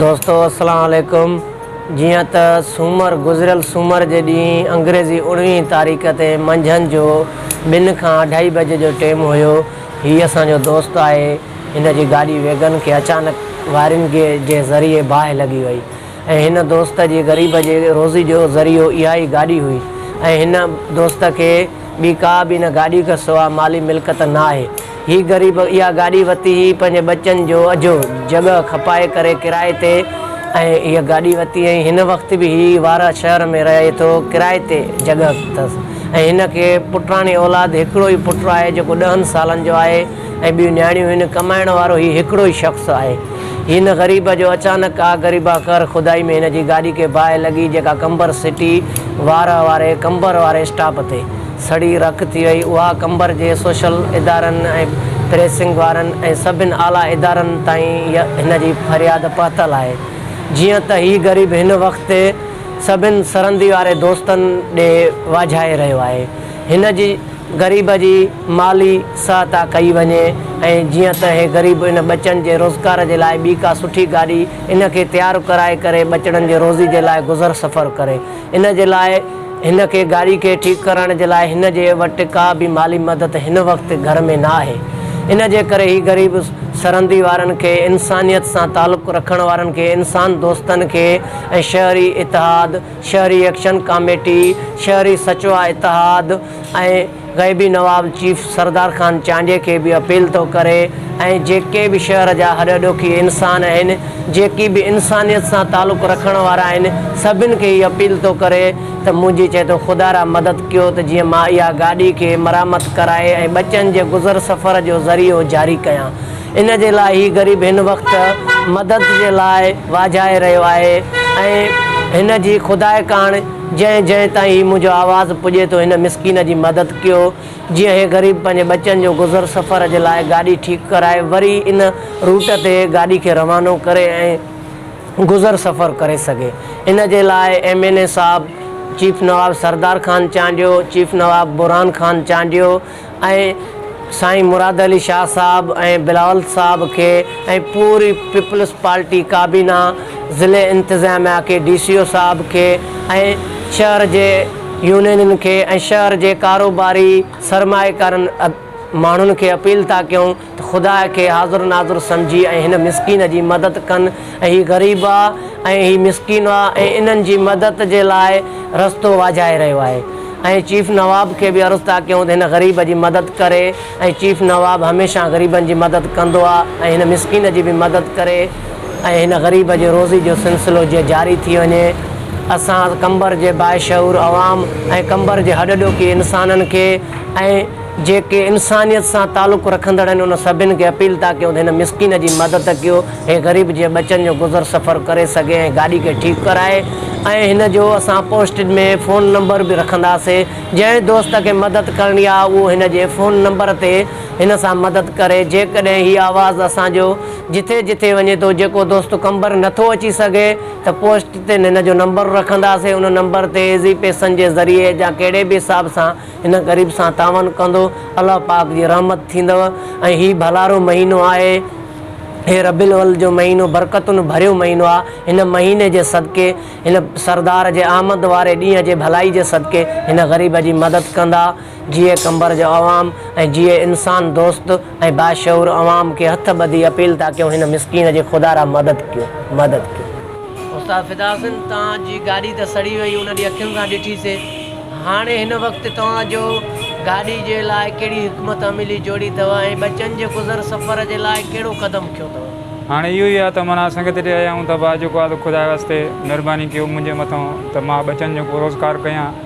دوستو السلام عليڪم جيئن ته سومر گذريل سومر جي ڏينهن انگريزي اڻويهين تاريخ تي منجهند جو ٻن کان اڍائي بجي جو ٽيم هيو هي اسان جو دوست آهي هن جي گاڏي ويگن کي اچانڪ وائرنگ جي ذريعي باهه لڳي وئي ۽ هن دوست جي غريب جي روزي جو ذريعو اها ئي گاڏي هئي ۽ هن دوست کي ٻي ڪا به ان گاڏي کان سوا مالي ملڪت نه آهي. هي غريب اها گاڏي وتي هئي پنهنجي ٻچن جو اجهو جڳهه کپائي ڪري ڪرائي تي ۽ هيء گاڏي وتي ۽ هن وقت به هي وارهه شهر ۾ رهي ٿو ڪرائي تي جڳهه اٿس ۽ هن کي پٽراڻي اولاد هڪڙو ئي پٽ آهي جيڪو ڏهن سالن جو آهي ۽ ٻيون نياڻيون هن ڪمائڻ وارو هي هڪڙو ئي شخص آهي هن غريب جو اچانڪ آ غريبا قهر خدائي ۾ هن جي گاڏي کي باهه لڳي جيڪا قمبر سٽي وارهه واري قمبر واري اسٽاپ تي. سڙي رک ٿي وئي، اها قمبر جي سوشل ادارن ۽ پريسنگ وارن ۽ سڀن اعليٰ ادارن تائين هن جي فرياد پهتل آهي. جيئن ته هي غريب هن وقت سڀن سرندي واري دوستن ڏي واجهائي رهيو آهي. هن جي غريب جي مالي سهتا ڪئي وڃي ۽ جيئن ته هي غريب ان ٻچن جي روزگار جي لاء ٻي ڪا سٺي گاڏي ان کي تيار ڪرائي ڪري ٻچڙن جي روزي جي لاء گذر سفر ڪري ان جي لاء هن کي گاڏي کي ٺيڪ ڪرائڻ جي لاء هن جي وٽ ڪا به مالي مدد هن وقت گهر ۾ نه آهي. ان جي ڪري هي غريب سرندي وارن کي، انسانيت سان تعلق رکڻ وارن کي، انسان دوستن کي ۽ شهري اتحاد، شهري ايڪشن ڪاميٽي، شهري سچوا اتحاد ۽ غيبي نواب چيف سردار خان چانڊيي کي به اپيل ٿو ڪري ۽ جيڪي به شهر جا هڏ ڏوکي انسان آهن، جيڪي به انسانيت سان تعلق رکڻ وارا آهن، سڀن کي هي اپيل ٿو ڪري ته منهنجي چئي ٿو خدارا مدد ڪيو ته جيئن مان اها گاڏي کي مرامت ڪرائي ۽ ٻچن جي گذر سفر جو ذريعو جاري ڪيان. ان جي لاء هي غريب هن وقت مدد جي لاء واجهائي رهيو آهي ۽ هن جي خداء ڪاڻ جنهن جنهن تائين هي منهنجو آواز پڄي ٿو هن مسڪين جي مدد ڪيو جيئن هي غريب پنهنجي ٻچن جو گذر سفر جي لاء گاڏي ٺيڪ ڪرائي وري ان روٽ تي گاڏي کي روانو ڪري ۽ گذر سفر ڪري سگهي ان جي لاء ايم اين اي صاحب چيف نواب سردار خان چانڊيو چيف نواب برهان خان چانڊيو ۽ سائين مراد علي شاهه صاحب ۽ بلاول صاحب کي ۽ پوري پيپلز پارٽي ڪابينا ضلعي انتظاميا کي ڊي سي او صاحب کي ۽ شهر جي يونينن کي ۽ شهر جي ڪاروباري سرمائيڪارن ماڻهن کي اپيل ٿا ڪيون ته خدا کي حاضر ناظر سمجهي ۽ هن مسڪين جي مدد ڪن ۽ هي غريب آ ۽ هي مسڪين آ ۽ انهن جي مدد جي لاء رستو واجهائي رهيو آهي ۽ چيف نواب کي به عرض ٿا ڪيون ته هن غريب جي مدد ڪري ۽ چيف نواب هميشه غريبن جي مدد ڪندو آ ۽ هن مسڪين جي به مدد ڪري ۽ هن غريب جي روزي جو سلسلو جيئن جاري ٿي وڃي اسان قمبر جي باشعور عوام ۽ قمبر جي هڏ ڏوکي انسانن کي ۽ جيڪي انسانيت سان تعلق رکندڙ آهن ان سڀن کي اپيل ٿا ڪيون ته هن مسڪين جي مدد ڪيو هي غريب جيئن ٻچن جو گذر سفر ڪري سگهي ۽ گاڏي کي ٺيڪ ڪرائي ۽ هن جو اسان پوسٽ ۾ فون نمبر به رکنداسي جنهن دوست کي مدد ڪرڻي آهي اهو هن جي فون نمبر تي هن سان مدد ڪري جيڪڏهن هي آواز اسان جو جٿي جٿي وڃي ٿو جيڪو دوست قمبر نٿو اچي سگهي ته پوسٽ تي هن جو نمبر رکنداسي ان نمبر تي ايزي پيسن جي ذريعي يا ڪهڙي به حساب سان هن غريب سان تعاون ڪندو الله پاڪ جي رحمت ٿيندو ۽ هي ڀلارو مهينو آهي هي ربيع الاول جو مهينو برڪتن ڀريو مهينو آهي هن مهيني جي صدقي هن سردار جي آمد واري ڏينهن جي ڀلائي جي صدقي هن غريب جي مدد ڪندا جيئي قمبر جو عوام ۽ جيئي انسان دوست ۽ باشعور عوام کي هٿ ٻڌي اپيل ٿا ڪيون هن مسڪين جي خدارا مدد ڪيو مدد ڪيو. استاد فدا حسين توهان جي گاڏي ته سڙي وئي ان ڏينهن اکين سان ڏٺي سي هاڻي هن وقت توهان جو گاڏي جي لاء ڪهڙي حڪمت عملي جوڙي اٿو ۽ ٻچن جي گذر سفر جي لاء ڪهڙو قدم کنيو اٿو. هاڻي اهو ئي آهي ته معنيٰ سنگت ڏي آيا آهيون ته ڀاء جيڪو آهي سو خدا جي واسطي مهرباني ڪيو منهنجي مٿان ته مان ٻچن جو ڪو روزگار ڪيان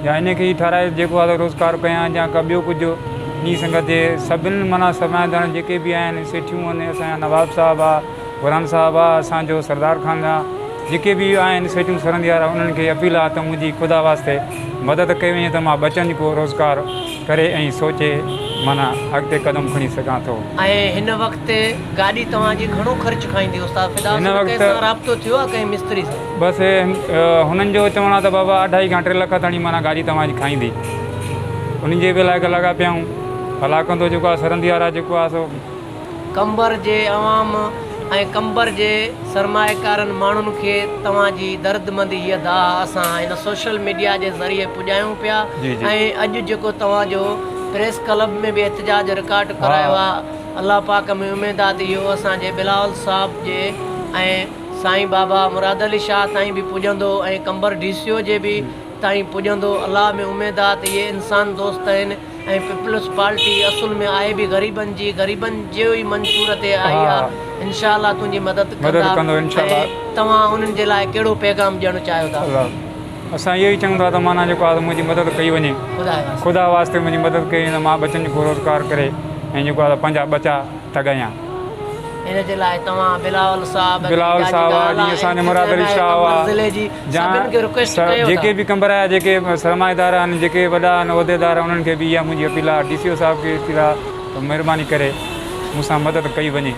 يا انهي کي ئي ٺهرائي جيڪو آهي سو روزگار ڪيان يا ڪا ٻيو ڪجهه انهي سنگت جي سڀن معنيٰ سرمائيدارن جيڪي به آهن سيٺيون آهن اسان جا نواب صاحب آ قرآن صاحب آ اسان جو سردار خان آ جيڪي به آهن سيٽون سرندي وارا انهن کي اپيل آ ته منهنجي خدا واسطي مدد ڪئي وڃي ته مان ٻچن جو روزگار ڪري ۽ سوچي معنيٰ اڳتي قدم کڻي سگهان ٿو. ۽ هن وقت گاڏي توهان جي گهڻو خرچ کائيندي استاد فدا هن حسين وقت ڪنهن سان رابطو ٿيو آ ڪنهن مستري سان. بس هنن جو چوڻ آ ته بابا اڍائي کان 3 لک تائين معنيٰ گاڏي توهان جي کائيندي انهن جي به لاء لڳا پيا آهيون الله ڪندو جيڪو آ سرندي وارا جيڪو آ سو. قمبر جي عوام ۽ قمبر جي سرمائيڪارن ماڻهن کي توهان جي دردمند هيء دانهن اسان هن سوشل ميڊيا جي ذريعي پڄايون پيا ۽ اڄ جيڪو توهان جو پريس ڪلب ۾ به احتجاج رڪارڊ ڪرايو آ الله پاڪ ۾ اميد آ ته اهو اسان جي بلاول صاحب جي ۽ سائين بابا مراد علي شاهه تائين به پڄندو ۽ قمبر ڊي سي او جي به تائين پڄندو الله ۾ اميد آ ته اهي انسان دوست آهن ۽ پيپلز پارٽي اصل ۾ آهي به غريبن جي غريبن جي ئي منشور تي آئي آ انشاء الله تنهنجي مدد ڪندا ۽ توهان انهن جي لاء ڪهڙو پيغام ڏيڻ چاهيو ٿا. اسان اهو ئي چئون ٿا ته معنيٰ جيڪو آ ته منهنجي مدد ڪئي وڃي خدا واسطي منهنجي مدد ڪئي وڃي ته مان ٻچن جو روزگار ڪري ۽ جيڪو آ ته پنهنجا ٻچا تڳايان. ان جي لاء توهان بلاول صاحب کي بلاول صاحب آ جيئن اسان جو مراد علي شاهه آ ضلعي جي سڀن کي رڪويسٽ ڪيو ٿا. جيڪي به قمبر آيا جيڪي سرمائيدار آهن جيڪي وڏا آهن عهديدار انهن کي به اها منهنجي اپيل آ ڊي سي او صاحب کي اپيل آ ته مهرباني ڪري مون سان مدد ڪئي وڃي.